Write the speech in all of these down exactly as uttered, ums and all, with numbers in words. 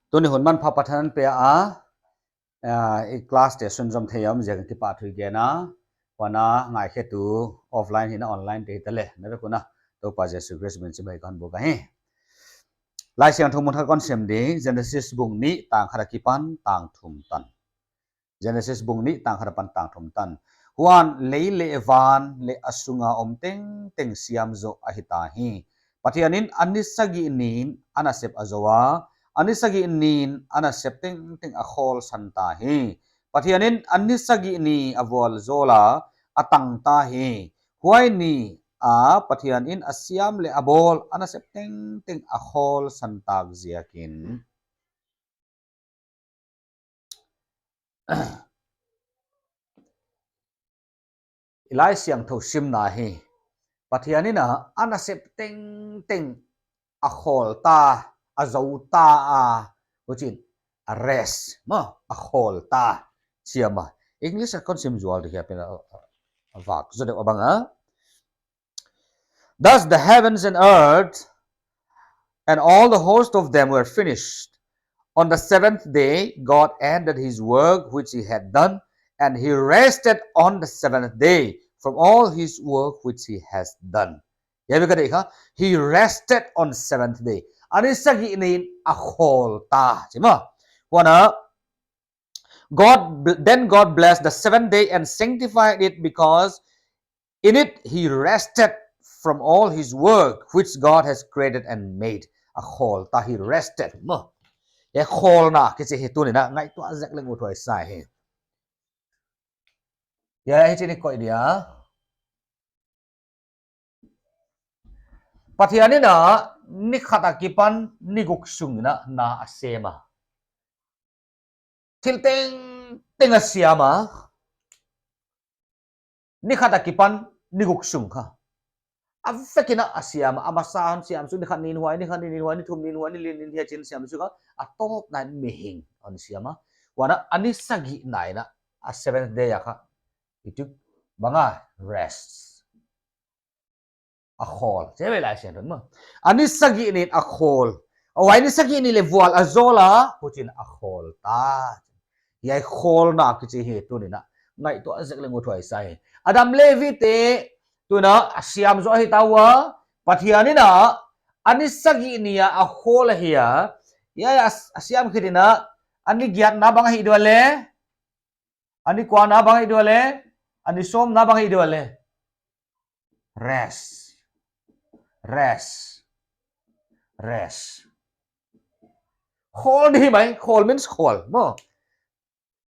Tuni hun manpha Pathian pe a, ah, i class te sunzom thei om ziak in kipahthu i gen a, huan a ngaikhetu offline hi in a online te hi ta leh, na vek un a, Toupa Jesu Khrist min chibai kon buk ahi. Laisiangthou mun khat kon sim di, Genesis bung nih tang khat akipan tang thum tan. Genesis bung nih tang khat apan tang thum tan. Huan lei leh van leh a sunga om tengteng siam zoh ahi ta hi. Pathian in a ni sagih ni in a nasep a zou a, a ni sagih ni in a nasep tengteng a khawlsan ta hi. Pathian in a ni sagih ni a vualzawl a, a tang ta hi. Huai ni a Pathian in a siam leh a bawl a nasep tengteng a khawlsan tak ziakin. I Laisiangthou simna hi Pathian in a, a nasep tengteng a khawl ta, a zou ta a, huchiin a rest, maw, a khawl ta, chi a maw. English a kon sim zual di hia pen a, a, a vak zaw deuh a bang a. Thus the heavens and earth and all the host of them were finished. On the seventh day, God ended his work which he had done, and he rested on the seventh day from all his work which he has done. Hiai bek a deih kha, he rested on seventh day. A ni sagih ni in a khawl ta, chi maw. Huan a, God, then God blessed the seventh day and sanctified it, because in it he rested from all his work which God has created and made. A khawl ta, he rested, maw. Hiai khawlna kichi hi tuni in a ngaihtuah zek leng uthuai sa hi. Hiai hichi'n i koih dia. Pathian in a ni khat akipan ni guk sung in a na a sem a. Thil tengteng a siam a. Ni khat akipan ni guk sung kha. A vek in a a siam a, a masa a hon siam suk, ni khat ni in huai, ni khat ni in huai, ni thum ni in huai, ni li ni in hiai chi'n siam suk a, a tawpna in mihing hon siam a. Huan a, a ni sagihna in a, a seventh day a kha. Hiai tuh bang a, rest. A khawl. Chi ve Laisiangthou in maw. A ni sagih ni in a khawl. A huai ni sagih ni leh vual a zawl a, huchiin a khawl ta. Hiai khawlna kichi hi tuni in a ngaihtuah zek leng uthuai sa hi. Adam leh Evi te tuni in a a siam zoh ahi ta ua, Pathian in a, a ni sagih ni a a khawl ahi a. Hiai a, a siam khit in a, a ni giatna bang ahi dia leh? A ni kuana bang ahi dia leh? A ni sawmna bang ahi dia leh? Rest. Rest. Rest. Khawl di mai, khawl means khawl, maw.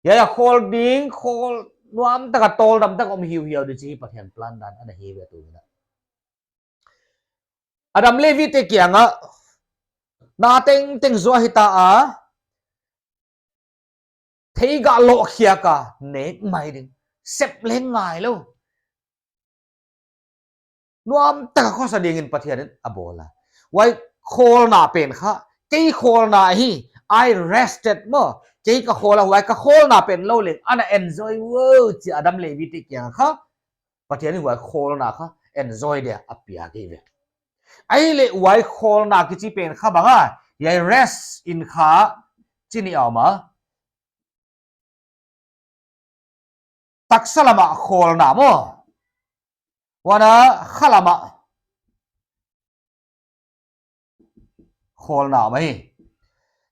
Hiai a khawl ding, khawl nuam taka tawldam taka om hiuhiau di chih Pathian plan dan ana hi ve tuni in a. Adam leh Evi te kiang a, na tengteng zoh ahi ta a, theigah loh khiak a, nek mai ding. Sep leng ngai lou. Nuam taka khosa dingin Pathian in a bawl a. Huai khawlna pen kha, kei khawlna hi, I rested maw. Kei ka khawl a, huai ka khawlna pen lou leng, ana enjoy ua chi Adam leh Evi te kiang kha. Pathian in huai khawlna kha enjoy dia a piak hi ve. Ahihleh huai khawlna kichi pen kha bang a, hiai rest in kha chi ni a om a. Taksa lam a khawlna maw. Huan a kha lam a khawlna mai.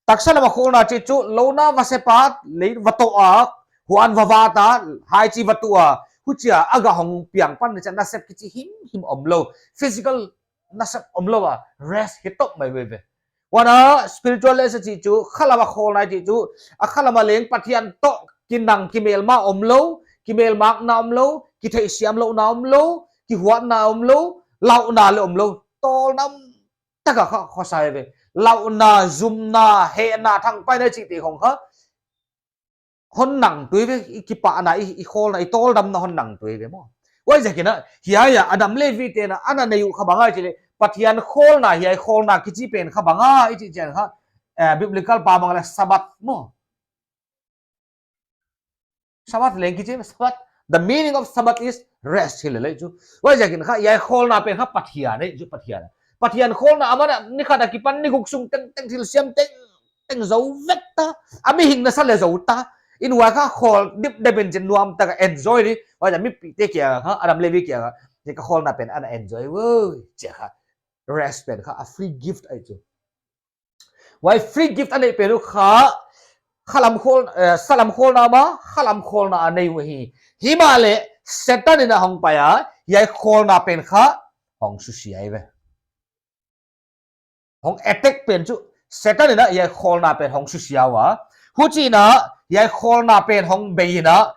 Taksa lam a khawlna chih chu, lou na va sep a, lei va toh a, huan va vat a, hai chi va tuh a, huchia a gah hong piang pan ni chiang a nasep kichi himhim om lou. Physical nasep om lou a, rest hi top mai veve. Huan a spiritual rest chih chu, kha lam a khawlna chih chu, a kha lam a leng Pathian toh kinang kimelma om lou, kimelmakna om lou, kitheihsiam louhna om lou, kihuatna om lou, lauhna leng om lou. Tawldam taka kha khosa ve. Lauhna, zumna, hehna, thangpaihna chihte khong kha hon nang tuai ve, i kipahna, i, i khawlna, i tawldamna hon nang tuai ve maw. Huaiziakin a, hiai a Adam leh Evi te'n a ana nei uh kha bang a chih leh, Pathian khawlna, hiai khawlna kichi pen kha bang a i chih chiang kha, eh, biblical pa bang leh Sabbath maw. Sabbath leng kichi, Sabbath. The meaning of Sabbath is rest hi lele chu. Huaiziakin kha, hiai khawlna pen kha Pathian ahi chu, Pathian. Pathian khawlna aman a ni khat akipan ni guk sung tengteng thil siam teng tengteng zou vek ta. A mihing nasa leh zou ta. In huai kha khawl dipdep in chin nuam tak a enjoy di. Huai a mipite kiang a kha, Adam Levi kiang a, "Hiai ka khawlna pen ana enjoy vo," chi a kha. Rest pen kha a free gift ahi chu. Huai free gift a neih pen uh kha, khalam khawl, eh, salam khawlna mah, khalam khawlna a nei uh hi. Himahleh Setan in a hong pai a, hiai khawlna pen kha hong susia hi ve. Hong attack pen chu Setan in a hiai khawlna pen hong susia ua. Huchiin a hiai khawlna pen hong bei in a,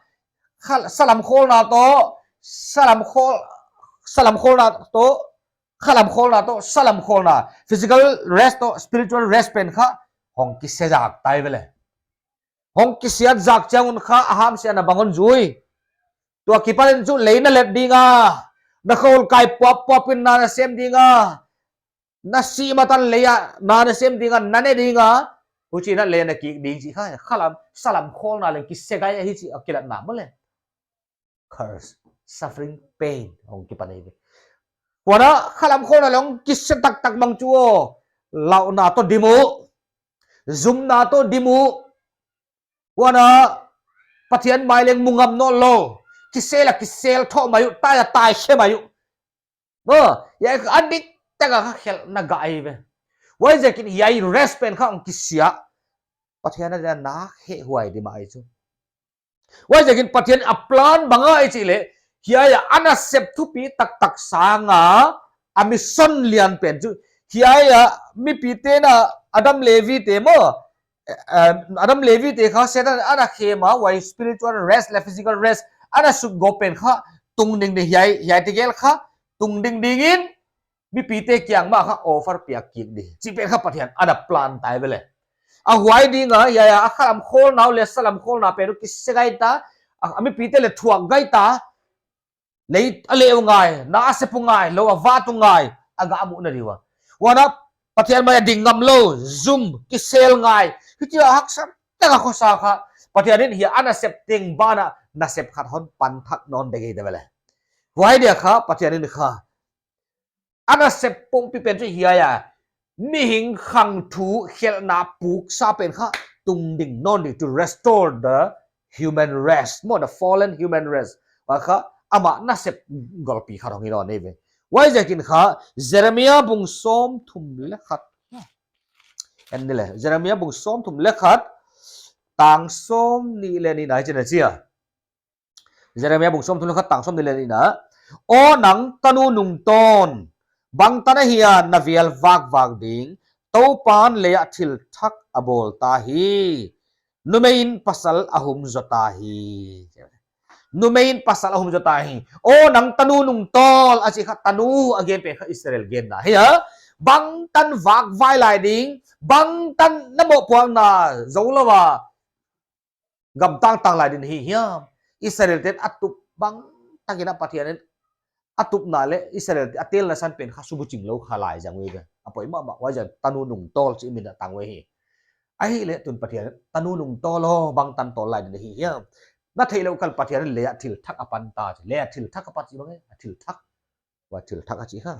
khal-, salam khawlna toh, salam khawl, salam khawlna toh, khalam khawlna toh, salam khawlna, physical rest toh spiritual rest pen kha hong kisia zak ta hi ve leh. Hong kisia zak chiang un kha a hamsiatna bang hon zui. Tua kipan in chu lei na let ding a, na khawl kai puappuap in na na sem ding a, na sih ma tan lei ah na na sem ding a, na ne ding a. Huchiin a lei na kik ding chih kha, khalam, salam khawlna leng kisia gai ahi chih a kilatna maw leh. Curse, suffering, pain hong kipan hi ve. Huan a khalam khawlna leng kisia taktak bang chu aw, lauhna toh dim uh, zumna toh dim uh. Huan a Pathian mai leng mu ngam nawnlou. Kisel a kisel thoh mai uh, tai a tai khe mai uh. Maw, hiai kha a diktak a kha khelhna gah hi ve. Huaiziakin hiai rest pen kha hong kisia. Pathian a dia na hehhuai di mah ahi chu. Huaiziakin Pathian a plan bang ahia i chih leh, hiai a ana sep thupi taktak sang a, a mission lian pen chu, hiai a mipite'n a Adam Levi te maw, eh, eh, Adam Levi te kha Setan ana khem a, huai spiritual rest leh physical rest ana sut gawp pen kha, tungding ding hiai, hiai tegel kha, tungding dingin, mipite kiang mah kha offer piak kik di chih pen kha Pathian ana plan ta hi ve leh. A huai ding a, hiai a, a khalam khawlna uh leh salam khawlna pen uh kisia gai ta, a, a mipite leh thuak gai ta, lei a leh uh ngai, na a sep uh ngai, lou a vat uh ngai, a gah muhna di ua. Huan a Pathian mai a ding ngamlou, zum, kisel ngai, hichia haksa tak a khosa kha, Pathian in hiai ana sep teng banah, na sep khat hon pan thak nawn dek hi ta ve leh. Huai dia kha, Pathian in kha, ana sep pumpi pen chu hiai a, mihing khangthu khelhna puksa pen kha tungding nawn di, to restore the human race, maw, the fallen human race. Huai kha amah na sep golpi kha hong hi nawn hi ve. Huaiziakin kha Jeremiah bung sawmthum leh khat. En ni leh, Jeremiah bung sawmthum leh khat, tang sawmnih leh nih na hichi'n a chi a. Jeremiah bung sawmthum leh khat tang sawmnih leh nih na. Aw nang tanu nungtawn, bangtan ahia na vial vakvak ding, Toupan lei ah thil thak a bawl ta hi. Numeiin pasal a hum zaw ta hi. Numeiin pasal a hum zaw ta hi. Aw nang tanu nungtawl, a chih kha tanu a gen pen kha Israel genna hi a. Bangtan vakvai lai ding, bangtan na mohpuakna zou lou a gamtang tang lai ding hi hiam. Israel te'n a tup bangtakin a Pathian in a tupna leh Israel te a telna san pen kha subuching lou kha lai zang uh ve. A poi mahmah, huaiziakin tanu nungtawl chih min a tang uh hi. Ahihleh tun Pathian in tanu nungtawl aw, bangtan tawl lai ding hi hiam. Na theih louh kal Pathian in lei ah thil thak a pan ta chi. Lei ah thil thak a pan chih bang e, a thil thak. Huai thil thak a chih kha.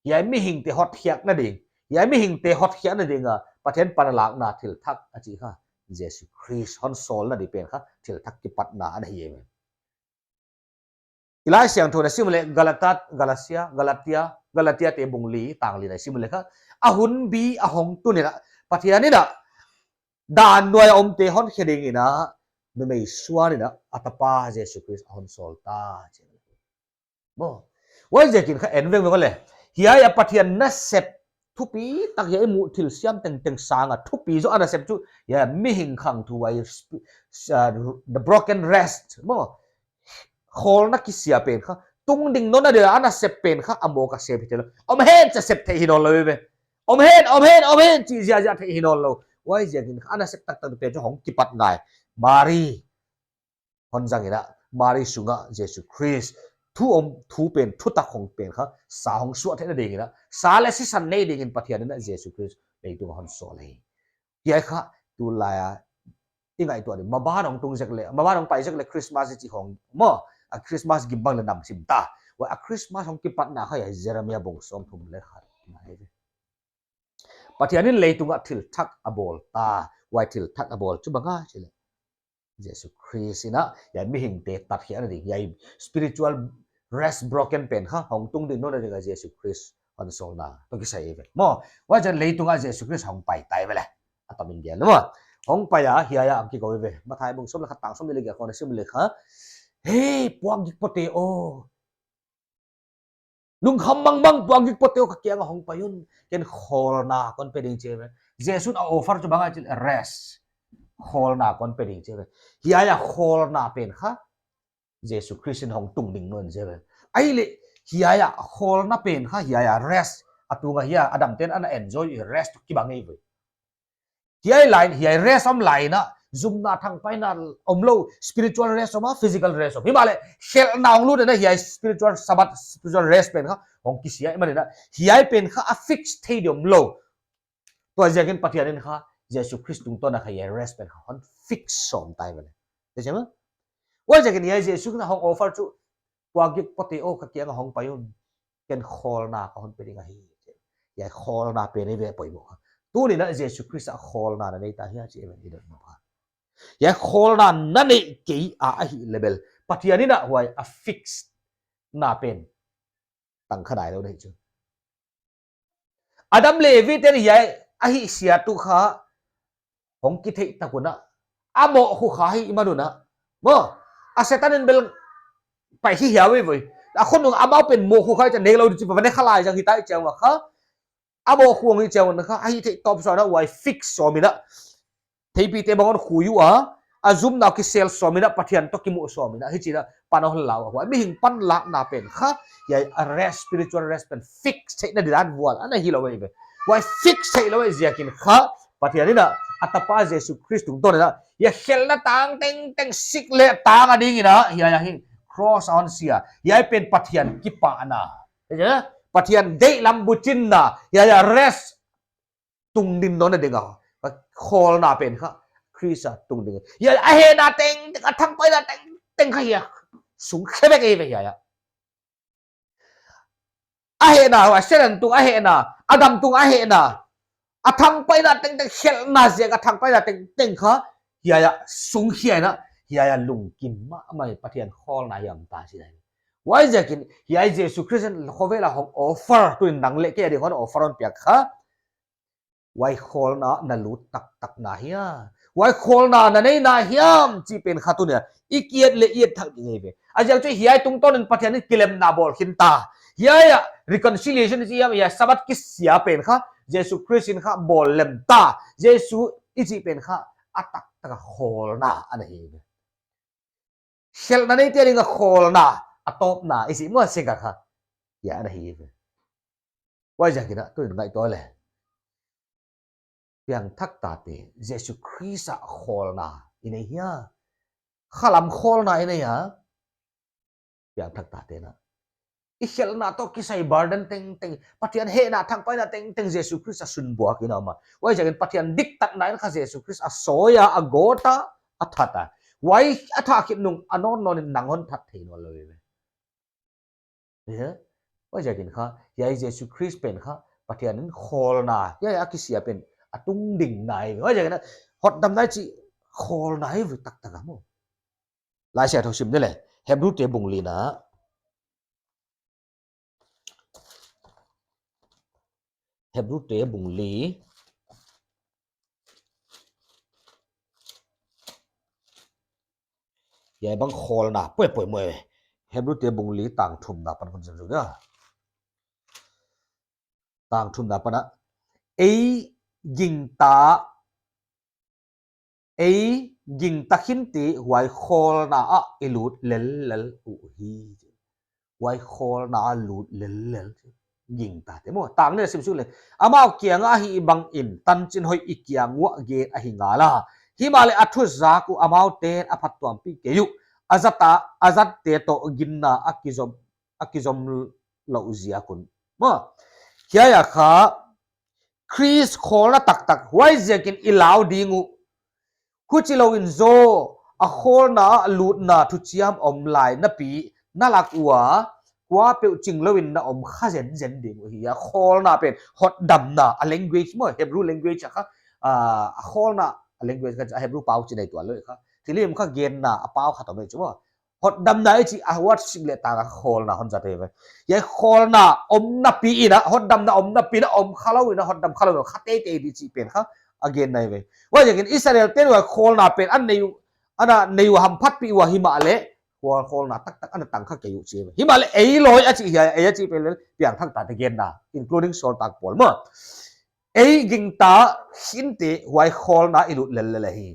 Hiai mihingte hotkhiakna ding. Hiai mihingte hotkhiakna ding a Pathian pan a lakna thil thak a chih kha. Jesu Khrist hon sawlna di pen kha thil thak kipatna ana hi ve. I Laisiangthou na sim leh Galatat, Galatia, Galatia, Galatia te bung li tang li na sim leh kha. A hunbi a hong tun in a, Pathian in a, dan nuai a omte honkhe dingin a, numei suan in a, a tapa Jesu Khrist a hon sawl ta. Maw. Huaiziakin kha en vengveng leh. Hiai a Pathian nasep thupi tak hiai i muh thil siam tengteng sang a thupi zaw a nasep chu. Hiai mihing khangthu huai sp-, s-, ah, the broken rest. Maw. Khawlna kisia pen kha. Tungding nawnna dia a nasep pen kha a mawk a sep hi theilou. Om hen chi a sep theih hi nawnlou ve. Om hen, om hen, om hen chih ziahziah theih hi nawnlou. Huaiziakin kha a nasep taktak pen chu hong kipat ngai. Mari hon zang in a, Mari sung ah Jesu Khrist thu om, thu pen, thutak hong pen kha, sa hong suah theihna dingin a, sa leh sisan nei dingin Pathian in a Jesu Khrist leitung ah hon sawl hi. Hiai kha, tulai a, i ngaihtuah ding, maban hong tung zek leh, maban hong pai zek leh Christmas i chih hong, maw, a Christmas gim bang leh nam sim ta. Huai a Christmas hong kipatna kha hiai Jeremiah bung sawmthum leh khat na hi ve. Pathian in leitung ah thil thak a bawl ta, huai thil thak a bawl chu bang ahia chih leh Jesu Khrist in a, hiai mihingte tatkhia na ding, hiai spiritual rest broken pen kha hong tungding nawn ding a Jesu Khrist hon sawlna toh kisai ve maw. Huaiziakin leitung ah Jesu Khrist hong pai ta ve leh, a tomin gel maw. Hong pai a, hiai a hong kikou ve. Mathai bung sawm leh khat tang sawmnih leh giat khawng na sim leh kha, "Hei puakgik pawte aw, lungkham mangmang puakgik pawte aw, ka kiang ah hong pai un, ken khawlna kon pe ding," chi ve. Jesu'n a offer chu bang ahia chih leh rest, khawlna kon pe ding chi ve. Hiai a khawlna pen kha Jesu Khrist in hong tungding nawn chi ve. Ahihleh hiai a khawlna pen kha, hiai a rest, a tung a hiai a Adam ten ana enjoy rest kibang ei ve. Hiai lai, hiai rest om lai in a, zumna thangpaihna omlou, spiritual rest om a, physical rest om. Himahleh, khelhna hong lut in a, hiai spiritual Sabbath, spiritual rest pen kha hong kisia ahihmanin a, hiai pen kha a fix thei di omlou. Tua ziakin Pathian in kha, Jesu Khrist tungtawn a kha hiai rest pen kha hon fix sawm ta ve leh. Te chema? Huaiziakin hiai Jesu Khrist in a hong offer chu, "Puakgik pawte aw, ka kiang ah hong pai un, ken khawlna ka hon pe ding ahi." Hiai khawlna pen ei ve poimoh kha. Tuni'n a Jesu Khrist a khawlna na nei ta hia chih ei ve i dot maw kha. Hiai khawlna na neih kei a ahihleh bel, Pathian in a huai a fix na pen tang kha nailou na hi chu. Adam leh Evi ten hiai a hihsiat uh kha hong kitheih tak un a, a mohkhu kha ahihman un a, maw, a Setan in bel pai hi hiau ei ve. A khonung amau pen mohkhu kha i ta nek lou di chi pa va ne kha lai zang hi ta i chiang ua kha, a mohkhu hong hi chiang un kha, a hihtheih tawp sawm in a, huai fix sawm in a, theipite bang hon khui ua, a zumna kisel sawm in a, Pathian toh kimuh sawm in a, hichi'n a pan hon la ua. Huai mihing panlakna pen kha, hiai a rest, spiritual rest pen fix theihna didan vual ana hilou ei ve. Huai fix theilou ei ziakin kha, Pathian in a, a tapa Jesu Khrist tungtawn in a, hiai khelhna tang tengteng sik leh tang a dingin a, hiai a hi cross a hon sia. Hiai pen Pathian kipahna, Pathian deihlam buchinna, hiai a rest tungding nawn ding a, khawlna pen kha Khrist a tungding. Hiai a hehna tengteng, a thangpaihna tengteng kha hiai a sung khe vek ei ve hiai a. A hehna, huai Setan tung a hehna, Adam tung a hehna, a thangpaihna tengteng, khelhna ziak a thangpaihna tengteng kha hiai a sung hiai in a, hiai a lungkim mahmah Pathian khawlna hiam ta si lai. Huaiziakin hiai Jesu Khrist in khovel a hong offer, tuni'n nang leh kei a ding hon offer hon piak kha, huai khawlna na lut taktak na hia? Huai khawlna na nei na hiam chih pen kha tuni'n a i ki-et leh i et thak ding ei ve. A ziak chu hiai tungtawn in Pathian in kilemna bawl khin ta. Hiai a reconciliation i chi hiam, hiai Sabbath kisia pen kha, Jesu Khrist in kha bawl lem ta. Jesu i chih pen kha a taktak a khawlna ana hi ve. Khelhna neite a ding a khawlna, a tawpna i chih maw, sek a kha, hiai ana hi ve. Huaiziakin a, tuni'n ngaihtuah leh, piangthak tate, Jesu Khrist a khawlna i nei hia? Khalam khawlna i nei hia? Piangthak tate'n a, i khelhna toh kisai burden tengteng, Pathian hehna thangpaihna tengteng Jesu Khrist a sunbuak in a om a. Huaiziakin Pathian diktatna in kha Jesu Khrist a sawi a, a gawt a, a that a. Huai a thah khit nung a nawn nawn in nang hon that thei nawnlou ve. Huaiziakin kha, hiai Jesu Khrist pen kha, Pathian in khawlna, hiai a kisia pen a tungding na ei ve. Huaiziakin a, hotdamna i chih khawlna ei ve taktak a maw. Laisiangthou sim ni leh, Hebrute bung li na. Hebrute bung li. Hiai bang khawlna, poimoh e. Hebrute bung li tang thumna pan kon sim zou dia. Tang thumna pan a, ei gingta, ei gingta khin ti huai khawlna ah i lut lellel uhi. Huai khawlna ah lut lellel. Gingta te maw. Tang nih sim suk leh, amau kiang ah ahihbangin tanchinhoih i kiang uah gen ahi ngal a. Himahleh a thu zak uh amau ten a phattuampih kei uh. A zat a, a zatte toh ginna a kizom, a kizom louh ziak un maw. Hiai a kha Khrist khawlna taktak, huaiziakin i lau ding uh. Huchilou in zaw, a khawlna ah lutna thuchiam om lai napi, na lak ua kuapeuh ching louin na om kha zenzen ding uh ahi a. Khawlna pen hotdamna, a language maw, Hebrew language a kha, ah, a khawlna, a language kha, a Hebrew pau chi nei tuan lou kha. Thilhih kha genna, a pau kha toh mai chu maw. Hotdamna i chih a word sim leh tang a khawlna hon zat eive. Hiai khawlna omna pi in a, hotdamna omna pi in a om kha louin a, hotdam kha louin a, kha teitei di chih pen kha a genna eive. Huaiziakin Israelte'n huai khawlna pen a nei uh, ana nei uh a hamphatpih uh a himahleh, khawl, khawlna taktak ana tang kha kei uh chi eive. Himahleh ei lawi a chih hiai, ei a chih pen leh piangthak tate genna, including sawltak pawl maw. Ei gingta khinte huai khawlna i lut lellel ahi.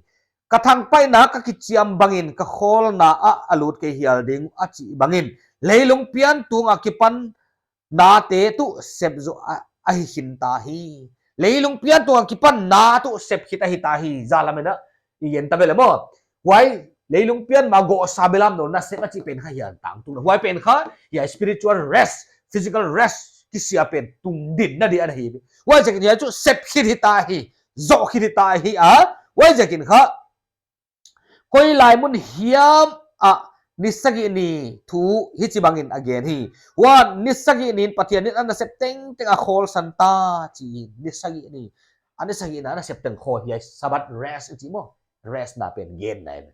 Ka thangpaihna ka kichiam bangin ka khawlna ah a lut kei hial ding a chih bangin, leilung pian tung akipan nate tuh sep zoh a, ahi khinta hi. Leilung pian tung akipan na tuh sep khit ahita hi. Zan lamin a i gen ta bel maw. Huai leilung pian ma gawhsa belam no nasep a chih pen kha hiai tangtung. Huai pen kha hiai spiritual rest, physical rest kisia pen tungdinna di ana hi. Huaiziakin hiai chu sep khit hita hi, zoh khit hita hi a. Huaiziakin kha koi lai mun hiam ah ni sagih ni thu hichibangin a gen hi. Huan ni sagih niin Pathianin a nasep tengteng a khawlsan ta chi in, ni sagih ni. A ni sagihna a nasep teng khawl hiai Sabbath rest i chih maw. Rest na pen genna eive.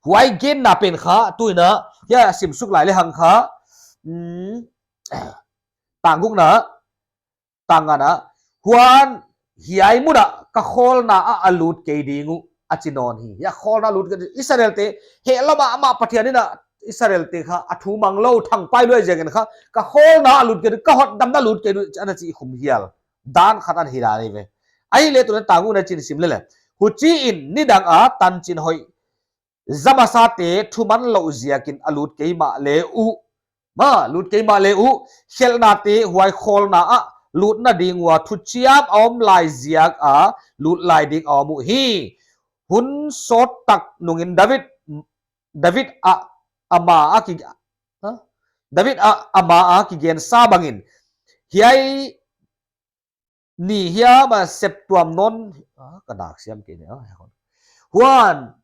Huai genna pen kha, tuin a, hiai a sim suk lai lehang kha, mm, tang gukna, tang ngana, huan hiai mun ah ka khawlna ah a lut kei ding uh a chi nawn hi. Hiai khawlna lut kei ding, Israelte, heh lama amah Pathianin a Israelte kha a thu mang lou, thangpai lou ziakin kha, ka khawlna a lut kei ding, ka hotdamna lut kei ding, ana chih khum hial dan khat ana hi dan eive. Ahihleh tuin a tang gukna chin sim lele. Huchiin nidang a tanchin hoih zamasate thuman louh ziakin a lut kei mahle uh. Ma, lut kei mahle uh. Khelhnate huai khawlna ah lutna ding ua thuchiam a om lai ziak a lut lai ding a om uhi. Hun sawt tak nungin David, David a ama a ki, ha? David a ama a kigensa bangin, hiai ni hiam a sep tuam nawn, ah, ka nak siam kei ni, ah, huan,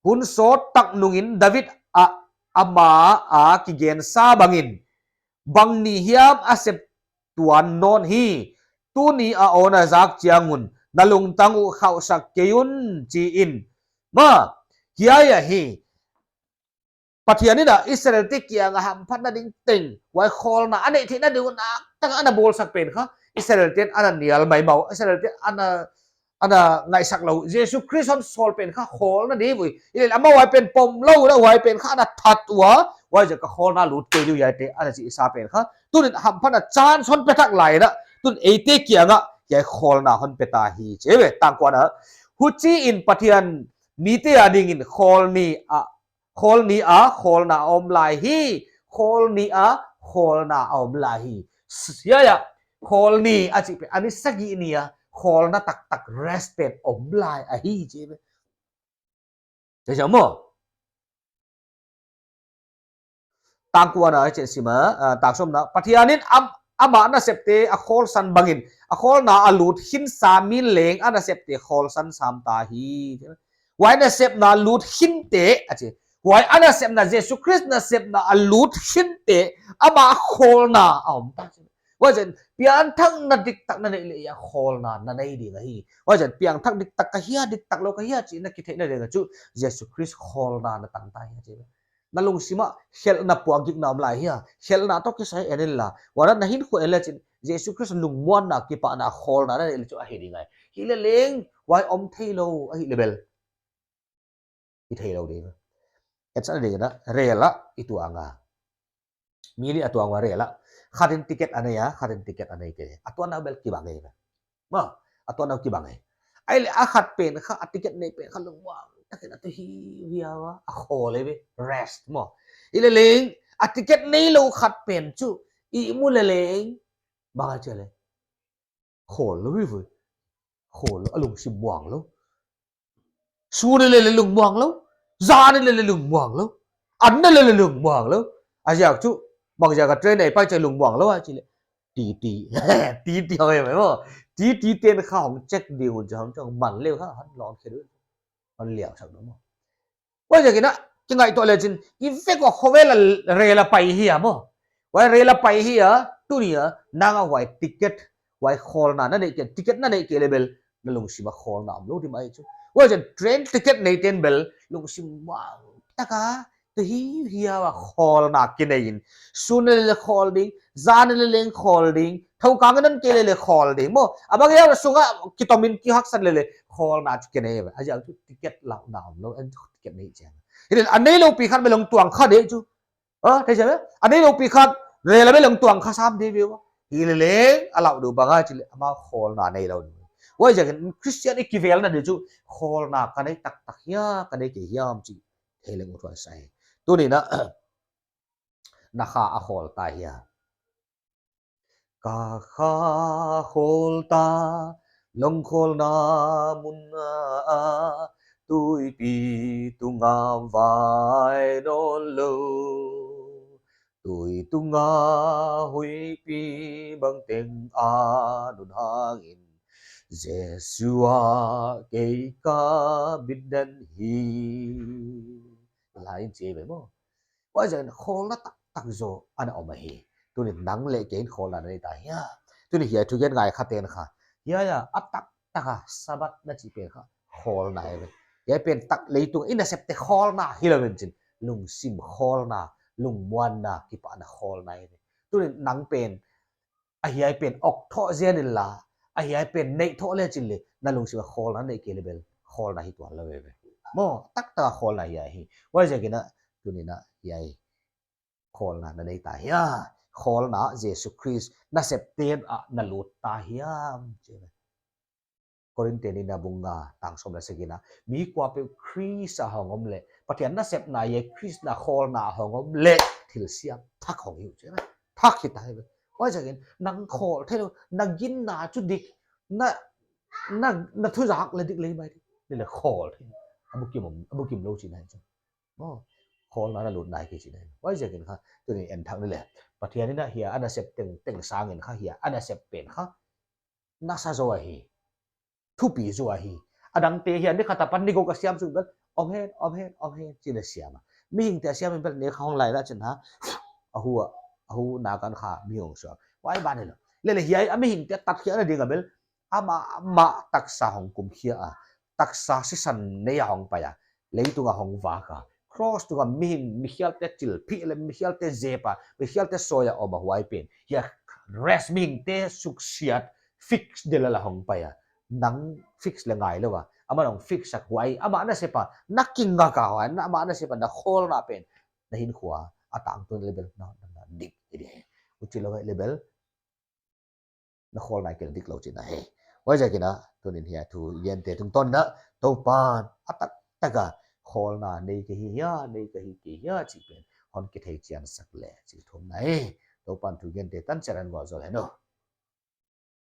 hun sawt tak nungin David a ama a kigensa bangin, bang ni hiam a sep tuan nawn hi, tuni a awn a zak chiang un, na lungtang uh khauhsak kei un chi in. Ma, hiai ahi, Pathianin a Israelte kianga hamphatna ding teng, huai khawlna a neih theihna ding un a tang ana bawlsak pen kha, Israelte'n ana nial maimah, Israelte'n ana, ana ngaihsak lou. Jesu Khrist hon sawl pen kha khawlna di uh. Ahihleh amah huai pen pom lou ua, huai pen kha ana that ua, huaiziak a khawlna lut kei ding uh hiaite ana chihsa pen kha. Tunin hamphatna chance hon pe thak lai in a, tuin eite kianga hiai khawlna hon pe ta hi chi eive, tang kuana. Huchiin Pathian mite adingin khawl ni a, khawl ni a khawlna a om lai hi, khawl ni a khawlna a om lai hi. Hiai a, khawl ni a chih pen, a ni sagih ni a khawlna taktak rest pen om lai ahi chi eive. Te jam maw. Tang kuana chin sim a, ah, tang sawmna. Pathianin am, amah nasepte a khawlsan bangin, a khawlna a lut khinsa mi leng a nasepte khawlsan sam ta hi. Huai nasepna lut khinte, a chi. Huai a nasepna, Jesu Khrist nasepna a lut khinte, amah khawlna a om ta. Huaiziakin piangthakna diktak na neih leh hiai khawlna na nei ding ahi. Huaiziakin piangthak diktak ka hia, diktak lou ka hia chih na kitheihna ding a chu Jesu Khrist khawlna na tang ta hi chi. Na lungsim ah khelhna puakgikna om lai hia, khelhna toh kisai en inla. Huan na hinkhua en lechin Jesu Khrist lungmuanna, kipahna, khawlna na neih leh chu ahi ding ahi. Hileleng huai om theilou ahihleh bel i theilou ding. Etsakna dingin a, rel ah i tuang a. Mi li a tuang ua rel ah. Khatin ticket a nei a, khatin ticket a nei kei. A tuanna bel kibang eive. Ma, a tuanna kibang ei. Ahihleh a khat pen kha, a ticket nei pen kha lungmuang takin a tu hiu hiau a, a khawl eive, rest maw. Hileleng, a ticket neilou khat pen chu, ihmu leleng, bang a chi leh. Khawl lou hi voi. Khawl lou, a lungsim muang lou. Sun lele lungmuang lou. Zan lele lungmuang lou. An lele lungmuang lou. A ziak chu, bang ziak a train a i pai chiang lungmuang lou a chi leh. Titi. Titi hong e mai maw. Titi te'n kha hong check ding un chi hong chang man leh kha, hon lawng khe ding. Hon liau sak ding maw. Huaiziakin a, kingaihtuah lechin, i vek ua khovel a rel a pai hi a maw. Huai rel a pai hi a, tuni a, nang a huai ticket, huai khawlna na neih kei, ticket na neih kei leh bel, na lungsim a khawlna omlou di mai chu. Huaiziakin train ticket neiten bel, lungsim muang taka, tu hi hi a khawlna kinei in. Sun leh leh khawl ding, zan leh leng khawl ding, thokang nan kei leh leh khawl ding. Maw, a bang hiam sunga kitomin kihaksan leh leh khawlna chu kinei ve. A ziak chu ticket lauhna omlou, en chu ticket neih chiang. Hileh a neilou pi khat bel hong tuang kha ding chu. A, thei chiang ve? A neilou pi khat, rel a bel hong tuang kha sam ding ve ua. Hileh leng, a lauh deuh bang a chi leh, ama khawlna neilou ding. Huaiziakin Christian i kivelna ding chu, khawlna ka nei taktak hia, ka nei kei hiam chi. Thei leng uthuai sa hi. Tuni na, na kha a khawl ta hia. Ka kha khawl ta, lawng khawlna mun a, tuipi tunga vai nawnlou. Tui tunga huipi bangteng a nun hangin, Jesu a kei ka bit den hi. Lai in chi ve maw. Huaiziakin khawlna taktak zaw ana om ahi. Tuni nang leh kei in khawlna nei ta hia. Tuni hiai thugen ngai khaten kha. Hiai a, a taktak a Sabbath na chih pen kha. Khawlna hi ve. Hiai pen tak leitung in a septe khawlna hilou in chin. Lungsim khawlna, lungmuanna, kipahna khawlna hi ve. Tuni nang pen a hiai pen awk thoh zen inla, a hiai pen neih thoh le chin leh, na lungsim a khawlna neih kei leh bel, khawlna hi tuan lou ve. Maw, taktak a khawlna hiai hi. Huaiziakin a, tuni na hiai khawlna na nei ta hia. Khawlna Jesu Khrist nasepten a na lut ta hiam. Chi ve. Korin te nihna bung nga tang sawm leh sagihna. Mi kuapeuh Khrist a hong om leh, Pathian nasepna hiai Khrist na khawlna hong om leh, thil siam thak hong hi uh chi ve. Thak hi ta hi ve. Huaiziakin, nang khawl theilou, na ginna chu dik, na, na, na thuzak leh dik lei mai. Ni leh khawl thei. A bukim om, a bukim lou chihna hi chu. Maw, khawlna na lut nai kei chihna hi. Huaiziakin kha, tuni en thak ni leh. Pathian in a hiai a nasep tengteng sangin kha hiai a nasep pen kha. Nasa zaw ahi. Thupi zaw ahi. A dangte hiai ni khat apan ni guk a siam sung bel. Om hen, om hen, om hen. Chi leh siam a. Mihingte a siam in bel ni khat hong lai lah chin ha. A hu a, a hu na kan kha mi hong suak. Huai ban hilou. Leh leh hiai a mihingte tatkhiakna ding a bel. Amah, amah taksa hong kumkhia a. Taksa sisan nei a hong pai a. Leitung a hong vak a. Cross tunga mihing, mikhialte chilphih leh mikhialte zep a. Mikhialte sawi a om a huai pen. Hiai rest mihingte suksiat fix del a la hong pai a. Nang fix leh ngailou a. Amah hong fix sak huai. Amah nasep a. Na kingak a huai. Na amah nasep a. Na khawlna pen. Na hinkhua. A tangtun leh bel. Na, na, na dik. Huchilou leh bel. Na khawlna kei leh diklou chihna hi. Huaiziakin a, tunin hiai thugente tungtawn in a, Toupan, a taktak a, khawlna nei ka hi hia, nei ka hi kei hia, chih pen, hon kitheichian sak leh, chih thumna hi. Toupan thugente tan chiat in vualzawl hen aw.